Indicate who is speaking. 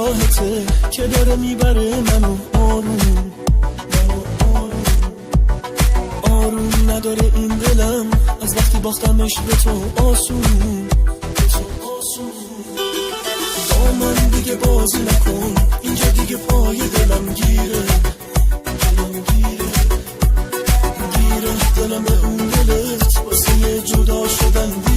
Speaker 1: نگاهته که داره میبره منو آروم، منو آروم. آروم نداره این دلم از وقتی باختمش به تو آسون، به تو آسون. با من دیگه بازی نکن، اینجا دیگه پای دلم گیره، دلم گیره، گیره دلم به اون دلت واسه یه جدا شدن.